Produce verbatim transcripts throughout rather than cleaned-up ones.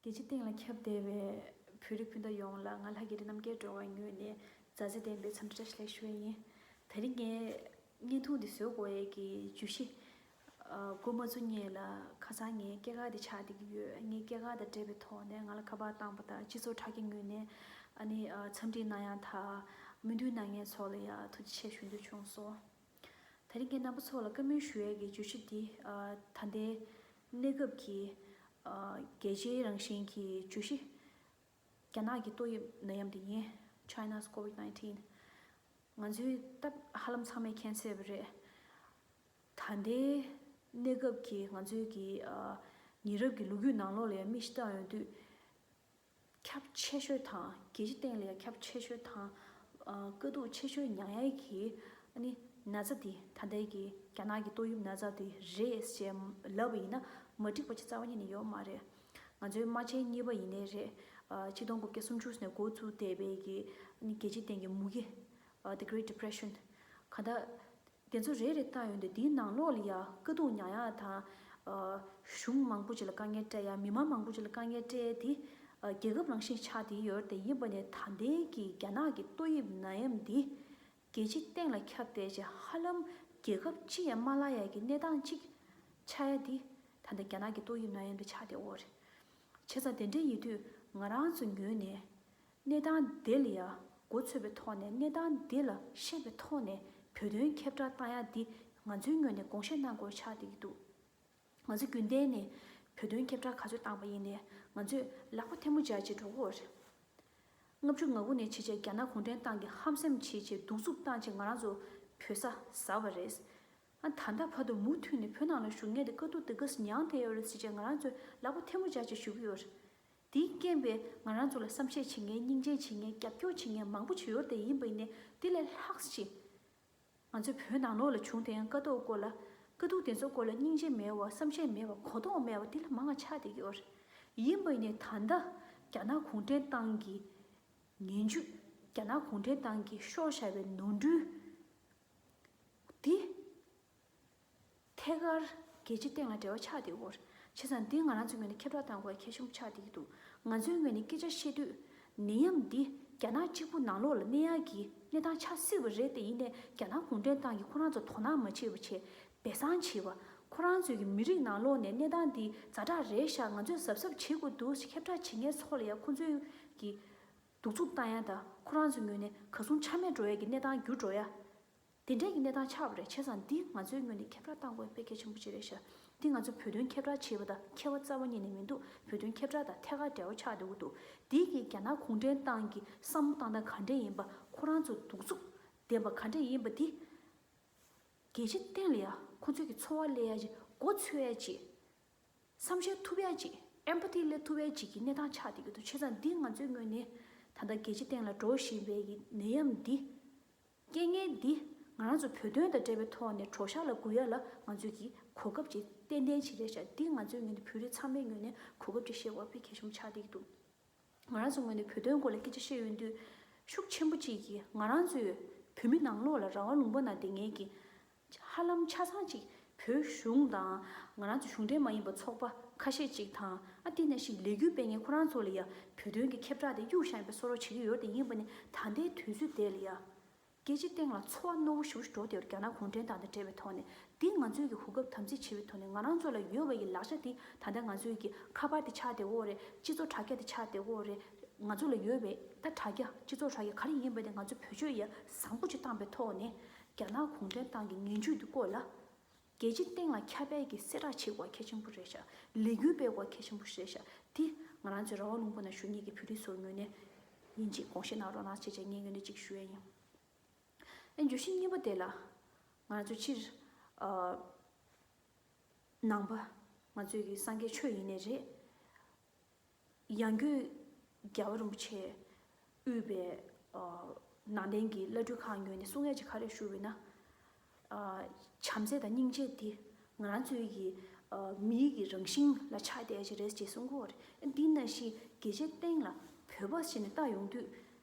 རྒྱལ་སྤྱིའི་སྟེང་ལ་ཁྱབ་བསྡད་པའི་བོད་རིགས་སྤུན་ཟླ་ཡོངས་ལ་ང་ལྷ་རྒྱལ་རི་རྣམ་རྒྱལ་སྒྲོལ་དཀར་ངོས་ནས་མཛའ་བརྩེ་ལྡན་པའི་འཚམས་འདྲི་བཀྲ་ཤིས་བདེ་ལེགས་ཞུ་བ་ཡིན། དེ་རིང་ངས་བརྙན་ཐུང་འདི་བཟོ་དགོས་ཡས་ཀྱི་བརྗོད་གཞི། ཨ། འགོ་མ་བཙུགས་སྔོན་ལ་ཁ་སང་ངའི་སྐྱེས་སྐར་དེ་ཆགས་བསྡད་ཀྱི་ཡོད། ངའི་སྐྱེས་སྐར་དང་འབྲེལ་བའི་ཐོག་ནས་ང་ལ་ཁ་པར་བཏང་བ་དང་། སྤྱི་ཚོགས་དྲ་རྒྱ་ངོས་ནས་ཨ་ནི་ཨ་འཚམས་འདྲི་གནང་ཡག་དང་། སྨོན་འདུན་གནང་མཁན་ཚོ་ལ་ཡང་ཐུགས་རྗེ་ཆེ་ཞུ་འདོད་བྱུང་སོང་། དེ་རིང་ངས་རྣམ་པ་ཚོ་ལ་བཀའ་མོལ་ཞུ་ཡས་ཀྱི་བརྗོད་གཞི་འདི། ཨ། ད་ལྟའི་གནས་སྐབས་ཀྱི། ཨ། རྒྱལ་སྤྱིའི་རང་བཞིན་གྱི་བརྗོད་གཞི། རྒྱ་ནག་གི་ཏོག་དབྱིབས་ནད་ཡམས་འདི་ཡིན། China's COVID nineteen། ང་ཚོས་ད་ཧ་ལམ་ཚང་མས་མཁྱེན་གསལ་བ་རེད། ད་ལྟའི་གནས་སྐབས་ཀྱི་ང་ཚོའི་གི། ཨ། ཉེ་རབས་ཀྱི་ལོ་རྒྱུས་ནང་ལོགས་ལ་ཡང་མིག་ཞིག་བལྟ་ཡོང་དུས། ཁྱབ་ཆེ་ཤོས་དང་། རྒྱལ་སྤྱིའི་སྟེང་ལ་ཡང་ཁྱབ་ཆེ་ཤོས་དང་། ཨ། དཀའ་སྡུག་ཆེ་ཤོས་མྱངས་ཡས་ཀྱི་ཨ་ནི་ན་ཚ་འདི། ད་ལྟའི་གི་རྒྱ་ནག་གི་ཏོག་དབྱིབས་ན་ཚ་འདི་རེད་ཅེས་ལབ་པ་ཡིན་ན་མ་འགྲིག་པ་ཅིག་རྩ་བ་ཉིད་ནས་ཡོད་མ་རེད། ང་ཚོའི་དམག་ཆེན་གཉིས་པ་ཡིན་ནའི་རེད། ཨ། ཆིག་སྟོང་དགུ་བརྒྱ་སུམ་ཅུ་ནས་འགོ་བཙུགས་བསྡད་པའི་གི་ཨ་ནི་རྒྱལ་སྤྱིའི་སྟེང་གི་མུ་གེ། ཨ། The Great Depression། གང་ལྟར། དེ་ཚོ་རེ་རེ་བལྟ་ཡོང་དུས་འདིའི་ནང་ལོགས་ལ་ཡ་དཀའ་སྡུག་མྱངས་ཡག་དང་། ཨ། གཞུང་མང་པོ་ཅིག་ལ་དཀའ་ངལ་སྤྲད་ཡག། མི་མང་མང་པོ་ཅིག་ལ་དཀའ་ངལ་སྤྲད་ཡག་དེ། ཨ། རྒྱལ་ཁབ་རང་བཞིན་ཆགས་བསྡད་ཡོད་རེད་དེ། ཡིན་པ་ནས་ད་ལྟའི་གི་རྒྱ་ནག་གི་ཏོག་དབྱིབས་ནད་ཡམས་འདི་རྒྱལ་སྤྱིའི་སྟེང་ལ་ཁྱབ་བསྡད་བྱས། ཧ་ལམ་རྒྱལ་ཁབ་གཅིག་ཡང་མ་བརླག་ཡག་གི་གནས་སྟངས་ཅིག་ཆགས་ཡག་འདི་ད་ལྟ་རྒྱ་ནག་གི་ཏོག་དབྱིབས་ནད་ཡམས་འདི་ཆགས་བསྡད་ཡོད་རེད། བྱས་ཙང་དེ་འདྲ་ཡིན་དུས་ང་རང་ཚོ་ངོས་ནས། གནས་སྟངས་དེ་ལ་ཡ་མགོ་ཚོད་པའི་ཐོག་ནས། གནས་སྟངས་དེ་ལ་ཤེས་པའི་ཐོག་ནས་བོད་དོན་ཁྱབ་བསྒྲགས་བཏང་ཡ་འདི་ང་ཚོའི་ངོས་ནས་དགོངས་བཞེས་གནང་དགོས་ཆགས་བསྡད་ཀྱི་འདུག་ང་ཚོ་རྒྱུན་ལྡན་ནས་བོད་དོན་ཁྱབ་བསྒྲགས་ག་ཚོད་བཏང་པ་ཡིན་ནའི་ང་ཚོས་ལག་པ་ཐལ་མོ་སྦྱར་བྱས་འགྲོ་གི་ཡོད་རེད། ལྔ་བཅུ་ང་དགུ་ནས་བྱས་བྱས་རྒྱ་ནག་གུང་ཁྲན་ཏང་གིས་ཧམ་སེམས་བྱས་བྱས་གདུག་རྩུབ་བཏང་བྱས་ང་རང་ཚོ་བོད་ས་ཟ་བ་རེད། ཨ། ད་ལྟ་བར་དུ་མུ་མཐུད་ནས་བོད་ནང་ལ་བཞུགས་མཁན་དེ་དཀའ་སྡུག་དེ་ག་ཚོད་མྱངས་བསྡད་ཡོད་རེད་ཟེར་བྱས་ང་རང་ཚོས་ལག་པ་ཐལ་མོ་སྦྱར་བྱས་ཞུ་གི་ཡོད་རེད། དེའི་རྐྱེན་པས་ང་རང་ཚོ་ལ་བསམ་ཤེས་བྱེད་མཁན། སྙིང་རྗེ་བྱེད་མཁན། རྒྱབ་སྐྱོར་བྱེད་མཁན་མང་པོ་ཅིག་ཡོད་རེད་དེ། ཡིན་པ་ཡིན་ནའི་དེ་ལས་ལྷག་ཅིག་ང་ཚོའི་བོད་ནང་ལོགས་ལ་བྱུང་བསྡད་མཁན་དཀའ་སྡུག་སྐོར་ལ། དཀའ་སྡུག་དེ་ཚོ་སྐོར་ལ་སྙིང་རྗེ་མེད་པ། བསམ་ཤེས་མེད་པ། གོ་རྟོགས་མེད་པ་དེ་ལས་མང་བ་ཆགས་བསྡད་ཀྱི་ཡོད་རེད། ཡིན་པ་ཡིན་ནའི་ད་ལྟ་རྒྱ་ནག་གུང་ཁྲན་ཏང་གི་ངན་ཇུས། རྒྱ་ནག་གུང་ཁྲན་ཏང་གིས་ཤོར་བཞག་པའི་ནོར་འཁྲུལ་འདི་ཐད་ཀར་རྒྱལ་སྤྱིའི་སྟེང་ལ་འབྲེལ་བ་ཆགས་བསྡད་ཡོད་རེད། བྱས་ཙང་འདི་ང་རང་ཚོའི་ངོས་ནས་ཁྱབ་བསྒྲགས་གཏང་དགོས་གལ་ཆེན་པོ་ཆགས་བསྡད་ཀྱི་འདུག་ང་ཚོའི་ངོས་ནས་སྐད་ཆ་བཤད་དུས། ནད་ཡམས་འདི་རྒྱ་ནག་གཅིག་པུ་ནང་ལོགས་ལ་གནས་ཡག་གི་གནས་སྟངས་ཆགས་སྲིད་པ་རེད་དེ། ཡིན་ནའི་རྒྱ་ནག་གུང་ཁྲན་ཏང་གིས་ཁོ་རང་ཚོ་དོ་སྣང་མ་བྱས་པ་བྱས། སྦས་གསང་བྱས་པ། ཁོ་རང་ཚོའི་གི་མི་རིགས་ནང་ལོགས་ནས་གནས་སྟངས་འདི་ཛ་དྲག་རེད་ཤག་ང་ཚོས་གཟབ་གཟབ་བྱེད་དགོས་འདུག་ཟེར་ཁྱབ་བསྒྲགས་བྱེད་མཁན་ཚོ་ལ་ཡང་ཁོ་ཚོའི་གི་གདུག་རྩུབ་བཏང་ཡ་དང་། ཁོ་རང་ཚོའི་ངོས་ནས་ག་སོང་ཆ་མེད་འགྲོ་ཡ་གི་གནས་སྟངས་འགྱུར་འགྲོ་ཡ། དེ་འདྲའི་གི་གནས་སྟངས་ཆགས་པ་རེད། བྱས་ཙང་འདི་ང་ཚོའི་ངོས་ནས་ཁྱབ་བསྒྲགས་གཏང་དགོས་དཔེ་གལ་ཆེན་པོ་ཅིག་རེད་ཤག་འདི་ང་ཚོ་བོད་དོན་ཁྱབ་བསྒྲགས་བྱེད་པ་དང་ཁྱད་པར་རྩ་བ་ཉིད་ནས་མི་འདུག་བོད་དོན་ཁྱབ་བསྒྲགས་དང་ཐད་ཀར་འབྲེལ་བ་ཆགས་འདུག་འདུག་འདི་གི་རྒྱ་ནག་གུང་ཁྲན་ཏང་གི་བསམ་བློ་བཏང་སྟངས་ག་འདྲས་ཡིན་པ། ཁོ་རང་ཚོ་གདུག་རྩུབ་ལྡན་པ་ག་འདྲས་ཡིན་པ་འདི། རྒྱལ་སྤྱིའི་སྟེང་ལ་ཡང་ཁོ་ཚོའི་གི་ཚོར་བ་སླེབས་ཡ་ཅིག་མགོ་ཚོད་ཡ་ཅིག་བསམ་ཤེས་ཐུབ་ཡ་ཅིག་ཨེམ་པ་ཐི་སླེབས་ཐུབ་ཡ་ཅིག་གི་གནས་སྟངས་ཆགས་བསྡད་ཀྱི་འདུག་བྱས་ཙང་འདི་ང་ཚོའི་ངོས་ནས་ད་ལྟ་རྒྱལ་སྤྱིའི་སྟེང་ལ་འགྲོ་བཞིན་པའི་གི་ནད་ཡམས་འདི། རྐྱེན་ངན་འདི་ང་རང་ཚོ་བོད་དོན་དང་འབྲེལ་བའི་ཐོག་ནས་གྲོགས་ཤག་ལ་སྒུག་ཡ་ལ་ང་ཚོས་ཀྱི་གོ་སྐབས་ཅིག་ཏན་ཏན་ཅིག་རེད་ཤག་འདི་ང་ཚོའི་ངོས་ནས་བོད་རིགས་ཚང་མའི་ངོས་ནས་གོ་སྐབས་ཅིག་བཤད་དགོས་པ་དཔེ་གལ་ཆེན་པོ་ཆགས་བསྡད་ཀྱི་འདུག་ང་རང་ཚོའི་ངོས་ནས་བོད་དོན་སྐོར་ལ་སྐད་ཆ་བཤད་ཡོང་དུས། ཤུགས་ཆེན་པོ་གཅིག་གིས་ང་རང་ཚོའི་བོད་མི་ནང་ལོགས་ལ་ར་བ་ལུང་པ་ན་བསྡད་མཁན་གྱི་ཧ་ལམ་ཆ་ཚང་གཅིག་བོད་གཞུང་དང་། ང་རང་ཚོ་གཞུང་འབྲེལ་མ་ཡིན་པ་ཚོགས་པ་ཁ་ཤས་གཅིག་དང་། ཨ། དེ་ནང་བཞིན་ལས་འགུལ་སྤེལ་མཁན་ཁོ་རང་ཚོ་ལ་ཡ་བོད་དོན་གྱི་ཁྱབ་བསྒྲགས་དེ་གཡུག་བཞག་པའི་བཟོ་འདྲ་བྱེད་ཀྱི་ཡོད་རེད་དེ། ཡིན་པ་ནི་ད་ལྟའི་དུས་ཚོད་དེ་ལ་ཡ། རྒྱལ་སྤྱིའི་སྟེང་ལ་ཚོར་བ་རྣོ་བོ་ཞེ་པོ་ཞིག་འགྲོ་བསྡད་ཡོད་རེད། རྒྱ་ནག་གུང་ཁྲན་ཏང་དང་འབྲེལ་བའི་ཐོག་ནས། འདི་ང་ཚོས་ཀྱི་གོ་སྐབས་དམ་འཛིན་བྱེད་པའི་ཐོག་ནས། ང་རང་ཚོ་ལ་ཡོད་པ་ཡི་ལག་ཆ་འདི་ད་ལྟ་ང་ཚོས་ཀྱི་ཁ་པར་དེ་ཆགས་བསྡད་ཡོད་རེད། སྤྱི་ཚོགས་དྲ་རྒྱ་དེ་ཆགས་བསྡད་ཡོད་རེད། ང་ཚོ་ལ་ཡོད་པའི་ད་དྲ་རྒྱ། སྤྱི་ཚོགས་དྲ་རྒྱ་ག་རེ་ཡིན་པ་དེ་ང་ཚོས་བེད་སྤྱོད་ཡ་བཟང་པོ་ཅིག་བཏང་པའི་ཐོག་ནས། རྒྱ་ནག་གུང་ཁྲན་ཏང་གི་ངན་ཇུས་འདི་སྐོར་ལ་རྒྱལ་སྤྱིའི་སྟེང་ལ་ཁྱབ་པའི་གི་གསལ་བསྒྲགས་བྱེད་དགོས་གལ་ཆེན་པོ་རེད་ཤག་ལས་འགུལ་སྤེལ་དགོས་གལ་ཆེན་པོ་རེད་ཤག་དེ་ང་རང་ཚོའི་ར་བ་ལུང་པ་ན་བཞུགས་མཁན་གྱི་བོད་རིགས་ཚོའི་ངོས་ནས་ཡིན་གཅིག་དགོངས་བཞེས་གནང་རོགས་གནང་བྱས་བྱས་ངས་ངོས་ནས་གཅིག་ཞུ་ཡ་ཡིན། ཨེ། བརྗོད་གཞི་གཉིས་པ་དེ་ལ། ང་ཚོ་སྤྱིར། ཨ། ནང་པ། ང་ཚོའི་གི་སངས་རྒྱས་ཆོས་ཡིན་ནའི་རེད། ཡང་སྒོས་རྒྱལ་བ་རིན་པོ་ཆེ་དབུས་པའི། ཨ། ནང་བསྟན་གྱི་བླ་སྤྲུལ་ཁག་ངོས་ནས་གསུང་ཡ་ཅིག་ག་རེ་ཞུ་བས་ན། ཨ། བྱམས་བརྩེ་དང་སྙིང་རྗེ་འདི་ང་རང་ཚོའི་གི། ཨ། མིའི་གི་རང་བཞིན་ལ་ཆགས་བསྡད་ཡ་ཅིག་རེད་ཅེས་གསུང་གི་ཡོད་རེད། འདི་ནང་བཞིན་རྒྱལ་སྤྱིའི་སྟེང་ལ་བོད་པ་ཞིག་ནས་ལྟ་ཡོང་དུས།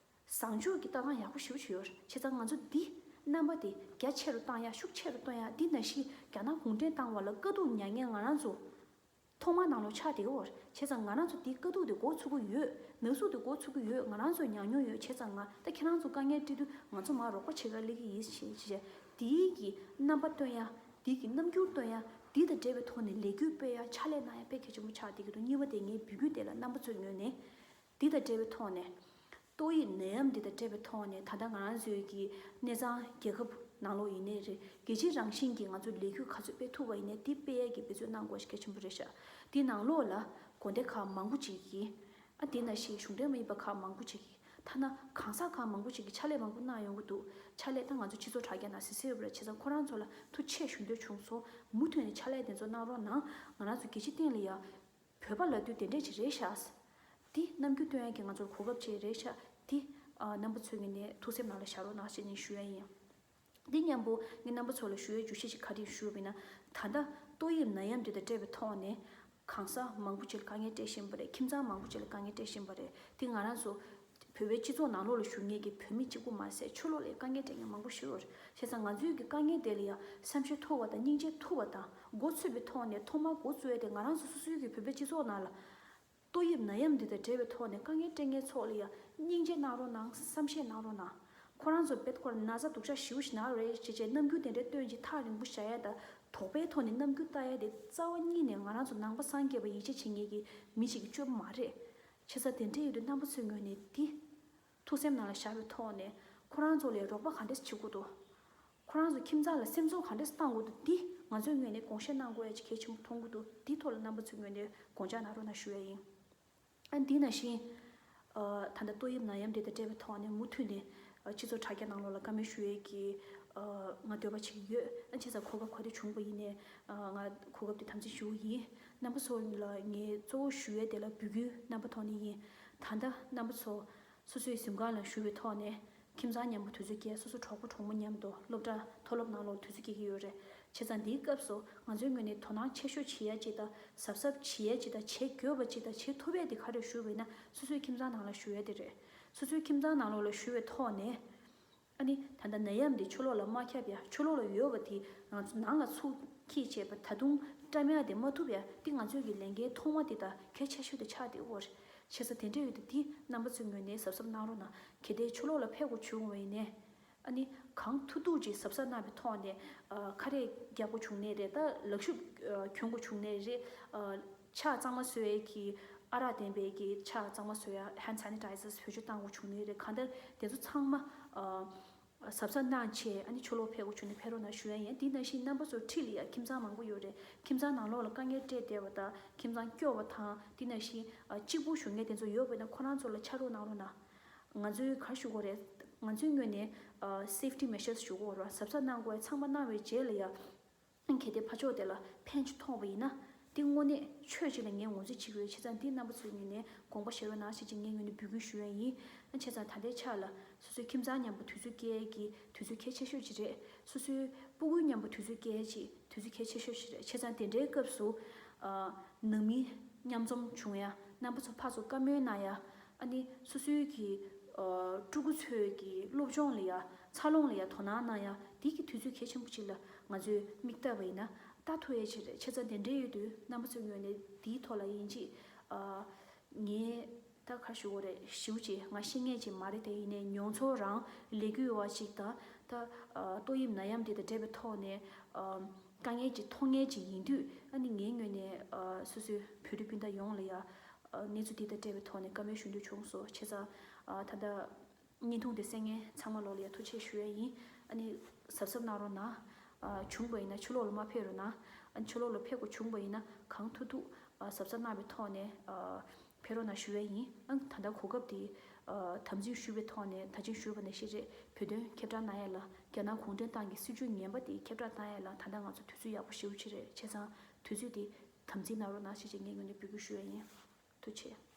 བཟང་སྤྱོད་ཀྱི་ལྟ་སྟངས་ཡག་པོ་ཞེ་པོ་ཅིག་ཡོད་རེད། བྱས་ཙང་ང་ཚོ་འདི་རྣམ་པ་དེ་རྒྱ་ཆེ་རུ་བཏང་ཡ། ཤུགས་ཆེ་རུ་གཏོང་ཡ། འདི་ནང་བཞིན་རྒྱ་ནག་གུང་ཁྲན་ཏང་བ་ལ་དཀའ་སྡུག་མྱངས་མཁན་ང་རང་ཚོ་ ཐོག་མ་ནང་ལོགས་ཆགས་བསྡད་ཡོད་རེད། བྱས་ཙང་ང་རང་ཚོ་དེའི་དཀའ་སྡུག་དེ་འགོ་ཚུགས་ཀྱི་ཡོད། ན་ཟུག་དེ་འགོ་ཚུགས་ཀྱི་ཡོད། ང་རང་ཚོ་མྱངས་མྱོང་ཡོད། བྱས་ཙང་ང་ད་ཁྱེད་རང་ཚོ་དཀའ་ངལ་འཕྲད་དུས་ང་ཚོ་མར་རོགས་པ་བྱེད་ག་སླེབས་ཀྱི་ཡིན་ཞེས་བྱས། དེའི་གི་རྣམ་པ་སྟོན་ཡ། དེའི་གི་རྣམ་འགྱུར་སྟོན་ཡ། དེ་དང་འབྲེལ་བའི་ཐོག་ནས་ལས་འགུལ་སྤེལ་ཡ། ཕྱག་ལས་གནང་ཡ་དཔེ་གལ་ཆེན་པོ་ཆགས་བསྡད་ཀྱི་འདུག་གཉིས་པ་དེ་ངའི་འབོད་སྐུལ་དེ་ལ་རྣམ་པ་ཚོའི་ངོས་ནས། དེ་དང་འབྲེལ་བའི་ཐོག་ནས། ཏོག་དབྱིབས་ནད་ཡམས་འདི་དང་འབྲེལ་བའི་ཐོག་ནས་ད་ལྟ་ང་རང་ཚོའི་གི་གནས་ཚང་རྒྱལ་ཁབ་ནང་ལོགས་ཡིན་ནའི་རེད། རྒྱལ་སྤྱི་རང་བཞིན་གྱི་ང་ཚོ་ལས་འགུལ་ག་ཚོད་སྤེལ་ཐུབ་པ་ཡིན་ནའི་དེ་སྤེལ་ཡས་ཀྱི་འབད་བརྩོན་གནང་དགོས་ཤེས་གལ་ཆེན་པོ་རེད་ཤག་དེ་ནང་ལོགས་ལ་དགོན་སྡེ་ཁག་མང་པོ་ཅིག་གིས། ཨ་དེ་ནང་བཞིན་གཞུང་འབྲེལ་མ་ཡིན་པ་ཁག་མང་པོ་ཅིག་གིས། ཐ་ན་གང་ཟག་ཁག་མང་པོ་ཅིག་གིས་ཕྱག་ལས་མང་པོ་གནང་ཡོང་གི་འདུག་ཕྱག་ལས་ད་ང་ཚོ་སྤྱི་ཚོགས་དྲ་རྒྱ་ནང་གཟིགས་གཟིགས་ཡོད་པ་རེད། བྱས་ཙང་ཁོ་རང་ཚོ་ལ་ཐུགས་རྗེ་ཆེ་ཞུ་འདོད་བྱུང་སོང་། མུ་མཐུད་ནས་ཕྱག་ལས་དེ་ཚོ་གནང་རོགས་གནང་། ང་རང་ཚོ་རྒྱལ་སྤྱི་སྟེང་ལ་ཡ། བོད་པ་ལབ་དུས་དེ་འདྲས་ཅིག་རེད་ཤག་འདི་རྣམ་འགྱུར་སྟོན་ཡག་གི་ང་ཚོར་གོ་སྐབས་ཅིག་རེད་ཤག་འདི་ཨ་རྣམ་པ་ཚོའི་ངོས་ནས་ཐུགས་སེམས་ནང་ལ་བཞག་རོགས་གནང་ཞེས་ནས་ཞུ་ཡ་ཡིན། འདི་མཉམ་པོ་ངས་རྣམ་པ་ཚོ་ལ་ཞུ་ཡའི་བརྗོད་གཞི་ཅིག་ག་རེ་ཞུ་བ་ཡིན་ན། ད་ལྟ་ཏོག་དབྱིབས་ནད་ཡམས་འདི་དང་འབྲེལ་བའི་ཐོག་ནས་གང་ཟག་མང་པོ་ཅིག་ལ་དཀའ་ངལ་འཕྲད་བཞིན་པ་རེད། ཁྱིམ་ཚང་མང་པོ་ཅིག་ལ་དཀའ་ངལ་འཕྲད་བཞིན་པ་རེད། འདི་ང་རང་ཚོ་བོད་པའི་སྤྱི་ཚོགས་ནང་ལོགས་ལ་བཞུགས་མཁན་གྱི་བོད་མི་གཅིག་པུ་མ་ཟད་ཕྱི་ལོགས་ལ་དཀའ་ངལ་འཕྲད་མཁན་མང་པོ་ཞིག་ཡོད་རེད། བྱས་ཙང་ང་ཚོའི་གི་དཀའ་ངལ་དེ་ལ་ཡང་བསམ་ཤེས་ཐུབ་པ་དང་སྙིང་རྗེ་ཐུབ་པ་དང་མགོ་ཚོད་པའི་ཐོག་ནས་ཐོག་མར་འགོ་བཙུགས་ཡ་དེ་ང་རང་ཚོ་སོ་སོའི་གི་བོད་པའི་སྤྱི་ཚོགས་ནང་ལ་ཏོག་དབྱིབས་ནད་ཡམས་འདི་དང་འབྲེལ་བའི་ཐོག་ནས་དཀའ་ངལ་འཕྲད་མཁན་ཚོ་ལ་ཡང་སྙིང་རྗེ་གནང་རོགས་གནང་། བསམ་ཤེས་གནང་རོགས་གནང་། ཁོ་རང་ཚོ་དཔེ་ཁོ་རང་ན་ཚ་སྡུག་ཅག་ཞེ་པོ་ཞིག་ན་རེད་ཅེས་བྱས་རྣམ་འགྱུར་དེ་འདྲ་སྟོན་ཅིག་ཐག་རིང་པོ་བཞག་ཡ་དང་དོགས་པའི་ཐོག་ནས་རྣམ་འགྱུར་ལྟ་ཡ་དེ་རྩ་བ་ཉིད་ནས་ང་རང་ཚོ་ནང་པ་སངས་རྒྱས་པ་ཡིད་ཆེས་བྱེད་མཁན་གྱི་མི་ཞིག་གི་སྤྱོད་པ་མ་རེད། བྱས་ཙང་དེ་འདྲ་ཡོད་དུས་རྣམ་པ་ཚོའི་ངོས་ནས་འདི་ཐུགས་སེམས་ནང་ལ་བཞག་པའི་ཐོག་ནས་ཁོ་རང་ཚོ་ལ་རོགས་པ་ག་འདྲས་བྱེད་དགོས་འདུག་ཁོ་རང་ཚོ་ཁྱིམ་ཚང་ལ་སེམས་ཚོར་ག་འདྲས་བཏང་དགོས་འདུག་འདི་ང་ཚོའི་ངོས་ནས་དགོངས་བཞེས་གནང་དགོས་ཡ་ཅིག་གལ་ཆེན་པོ་མཐོང་གི་འདུག་འདིའི་ཐོག་ལ་རྣམ་པ་ཚོའི་ངོས་ནས་དགོངས་འཇགས་གནང་རོགས་གནང་ཞུ་ཡ་ཡིན། ཨ་འདི་ནང་བཞིན། ཨ་ད་ལྟ་ཏོག་དབྱིབས་ནད་ཡམས་འདི་དང་འབྲེལ་བའི་ཐོག་ནས་མུ་མཐུད་ནས་ཨ་སྤྱི་ཚོགས་དྲ་རྒྱ་ནང་ལོགས་ལ་བཀའ་མོལ་ཞུ་ཡས་ཀྱི་ཨ་ང་འདོད་པ་བྱེད་ཀྱི་ཡོད། ཨ་བྱས་ཙང་གོ་སྐབས་ག་དུས་བྱུང་བ་ཡིན་ནའི་ཨ་ང་གོ་སྐབས་དེ་དམ་འཛིན་ཞུ་གི་ཡིན། རྣམ་པ་ཚོ་ལ་ངས་གཙོ་བོ་ཞུ་ཡས་དེ་ལ་འབོད་སྐུལ་རྣམ་པ་ཐོག་ནས་ཡིན། ད་ལྟ་རྣམ་པ་ཚོ་སོ་སོའི་གཟིམ་ཁང་ལ་བཞུགས་པའི་ཐོག་ནས་ཁྱིམ་ཚང་མཉམ་པོ་དུས་ཚོད་བསྐྱལ། སོ་སོ་གྲོགས་པོ་གྲོགས་མོ་མཉམ་དུ་སློབ་གྲྭ་མཐོ་སློབ་ནང་ལོགས་དུས་ཚོད་སྐྱེལ་གྱི་ཡོད་རེད། བྱས་ཙང་འདིའི་སྐབས་སུ་ང་ཚོའི་ངོས་ནས་དོ་སྣང་ཆེ་ཤོས་བྱེད་ཡ་ཅིག་དང་གཟབ་གཟབ་བྱེད་ཡ་ཅིག་དང་བྱེད་དགོས་པ་ཅིག་དང་བྱེད་ཐུབ་ཡ་དེ་ག་རེ་ཞུས་པ་ཡིན་ན་སོ་སོའི་ཁྱིམ་ཚང་ནང་ལ་བཞུགས་ཡ་དེ་རེད། སོ་སོའི་ཁྱིམ་ཚང་ནང་ལོགས་ལ་བཞུགས་པའི་ཐོག་ནས་ཨ་ནི་ད་ལྟ་ནད་ཡམས་འདི་ཕྱི་ལོགས་ལ་མ་ཁྱབ་ཡ། ཕྱི་ལོགས་ལ་ཡོད་པ་དེ་ང་ཚོ་ནང་ལ་ཚུར་འཁྱེར་བྱས་པ་ད་དུང་བཀྲམ་ཡ་དེ་མ་ཐུབ་ཡ་དེ་ང་ཚོའི་གི་ལས་འགན་ཐོག་མ་དེ་དང་གལ་ཆེ་ཤོས་དེ་ཆགས་བསྡད་ཡོད་རེད། བྱས་ཙང་དེ་འདྲ་ཡོད་དུས་དེ་རྣམ་པ་ཚོའི་ངོས་ནས་གཟབ་གཟབ་གནང་རོགས་གནང་། གལ་ཏེ་ཕྱི་ལོགས་ལ་ཕེབས་དགོས་བྱུང་བ་ཡིན་ནའི། ཨ་ནི་གང་ཐུབ་ཐུབ་ཅིག་གཟབ་གཟབ་གནང་བའི་ཐོག་ནས་ཨ་ཁ་རས་རྒྱག་དགོས་བྱུང་ནའི་རེད། ད་ལག་ཤུབས་ཨ་གྱོན་དགོས་བྱུང་ནའི་རེད། ཨ་ཕྱག་གཙང་མ་བཟོ་ཡས་ཀྱི་ཨ་རག་ལྡན་པའི་གི་ཕྱག་གཙང་མ་བཟོ་ཡ་hand sanitizers་བེད་སྤྱོད་བཏང་དགོས་བྱུང་ནའི་རེད། གང་ལྟར་དེ་ཚོ་ཚང་མ་ཨ་གཟབ་གཟབ་གནང་བྱས་ཨ་ནི་ཕྱི་ལོགས་ཕེབས་དགོས་བྱུང་ནའི་ཕེབས་རོགས་གནང་ཞུ་ཡ་ཡིན། དེ་ནང་བཞིན་རྣམ་པ་ཚོ་འཁྲིས་ལ་ཡ་ཁྱིམ་ཚང་མང་པོ་ཡོད་རེད། ཁྱིམ་ཚང་ནང་ལོགས་ལ་དཀའ་ངལ་འཕྲད་བསྡད་པ་དང་ཁྱིམ་ཚང་སྐྱོ་བ་དང་དེ་ནང་བཞིན་ཨ་གཅིག་པུ་བཞུགས་མཁན་དེ་ཚོ་ཡོད་པ་ཡིན་ན་ཁོ་རང་ཚོ་ལ་ཕྱག་རོགས་གནང་རོགས་གནང་། ང་ཚོའི་ག་རེ་ཞུ་དགོས་རེད། ང་ཚོའི་ངོས་ནས་ཨ་safety measures་ཞུ་དགོས་རེད་བ། གཟབ་གཟབ་གནང་དགོས་ཡ་ཚང་མ་གནང་བའི་རྗེས་ལ་ཡ། གལ་ཏེ་ཕར་ཕྱོགས་དེ་ལ་ཕན་ཅིག་ཐོགས་པ་ཡིན་ན། འདི་དངོས་གནས་ཆོས་ཅིག་ལ་ངས་ངོས་འཛིན་བྱེད་ཀྱི་ཡོད། བྱས་ཙང་འདི་རྣམ་པ་ཚོའི་ངོས་ནས་དགོངས་པ་བཞེས་རོགས་གནང་ཞེས་ཀྱི་ངའི་ངོས་ནས་འབོད་སྐུལ་ཞུ་ཡ་ཡིན། ཨ་བྱས་ཙང་ད་ལྟའི་ཆ་ལ་སོ་སོའི་ཁྱིམ་ཚང་མཉམ་པོ་དུས་ཚོད་སྐྱེལ་ཡས་ཀྱི་དུས་ཚོད་གལ་ཆེ་ཤོས་ཅིག་རེད། སོ་སོའི་སྤུ་གུ་མཉམ་པོ་དུས་ཚོད་སྐྱེལ་ཡས་ཀྱི་དུས་ཚོད་གལ་ཆེ་ཤོས་ཤིག་རེད། བྱས་ཙང་དེ་འདྲའི་སྐབས་སུ་ཨ་ནང་མི་མཉམ་འཛོམས་བྱུང་ཡ། རྣམ་པ་ཚོ་ཕར་ཚུར་བཀའ་མོལ་གནང་ཡ། ཨ་ནི་སོ་སོའི་གི་ཨ་ཕྲུ་གུ་ཚོའི་གི་སློབ་སྦྱོང་ལ་ཡ་འཚར་ལོངས་ལ་ཡ་དོ་སྣང་གནང་ཡ་དེ་གི་དུས་ཚོད་གལ་ཆེན་པོ་ཅིག་ལ་ང་ཚོས་མིག་ལྟ་བ་ཡིན་ན་ལྟ་ཐུབ་ཡ་ཅིག་རེད། བྱས་ཙང་དེ་འདྲའི་ཡོད་དུས་རྣམ་པ་ཚོའི་ངོས་ནས་དེའི་ཐོག་ལ་ཡིན་གཅིག་ཨ་ངས་ད་ག་ཞུ་དགོས་རེད། ཞེ་པོ་ཅིག་ང་ཤེས་མཁན་ཅིག་མ་རེད་དེ། ཡིན་ནའི་མྱོང་ཚོར་རང་ལས་འགུལ་བ་ཅིག་དང་ད་ཨ་ཏོག་དབྱིབས་ནད་ཡམས་འདི་དང་འབྲེལ་བའི་ཐོག་ནས་ཨ་དཀའ་ངལ་ཅིག་མཐོང་མཁན་ཅིག་ཡིན་དུས་ཨ་ནི་ངའི་ངོས་ནས་ཨ་སོ་སོའི་བོད་རིགས་སྤུན་ཟླ་ཡོངས་ལ་ཡ་ཨ་གནས་ཚུལ་འདི་དང་འབྲེལ་བའི་ཐོག་ནས་བཀའ་མོལ་ཞུ་འདོད་བྱུང་སོང་། བྱས་ཙང་ཨ་ད་ལྟ་བརྙན་ཐུང་འདི་གསན་མཁན་ཚང་མ་ལོག་ལ་ཡ་ཐུགས་རྗེ་ཆེ་ཞུ་ཡ་ཡིན། ཨ་ནི་གཟབ་གཟབ་གནང་རོགས་གནང་། ཨ་བྱུང་བ་ཡིན་ན་ཕྱི་ལོགས་ལ་མ་ཕེབས་རོགས་གནང་། ཨ་ནི་ཕྱི་ལོགས་ལ་ཕེབས་དགོས་བྱུང་བ་ཡིན་ན་གང་ཐུབ་ཐུབ་ཨ་གཟབ་གཟབ་གནང་བའི་ཐོག་ནས་ཨ་ཕེབས་རོགས་གནང་ཞུ་ཡ་ཡིན། ཨ་ནི་ད་ལྟ་གོ་སྐབས་འདི་ཨ་དམ་འཛིན་ཞུ་བའི་ཐོག་ནས་ད་ཅི་ཞུས་པ་ནང་བཞིན་རེད། བོད་དོན་ཁྱབ་བསྒྲགས་གནང་ཡ་ལ་རྒྱ་ནག་གུང་ཁྲན་ཏང་གི་སྲིད་བྱུས་ངན་པ་དེ་ཁྱབ་བསྒྲགས་གནང་ཡ་ལ་ད་ལྟ་ང་ཚོ་དུས་ཚོད་ཡག་པོ་ཞེ་པོ་ཅིག་རེད། བྱས་ཙང་དུས་ཚོད་འདི་དམ་འཛིན་གནང་རོགས་གནང་ཞེས་ཀྱི་ངའི་ངོས་ནས་འབོད་སྐུལ་ཞུ་ཡ་ཡིན། ཐུགས་རྗེ་ཆེ།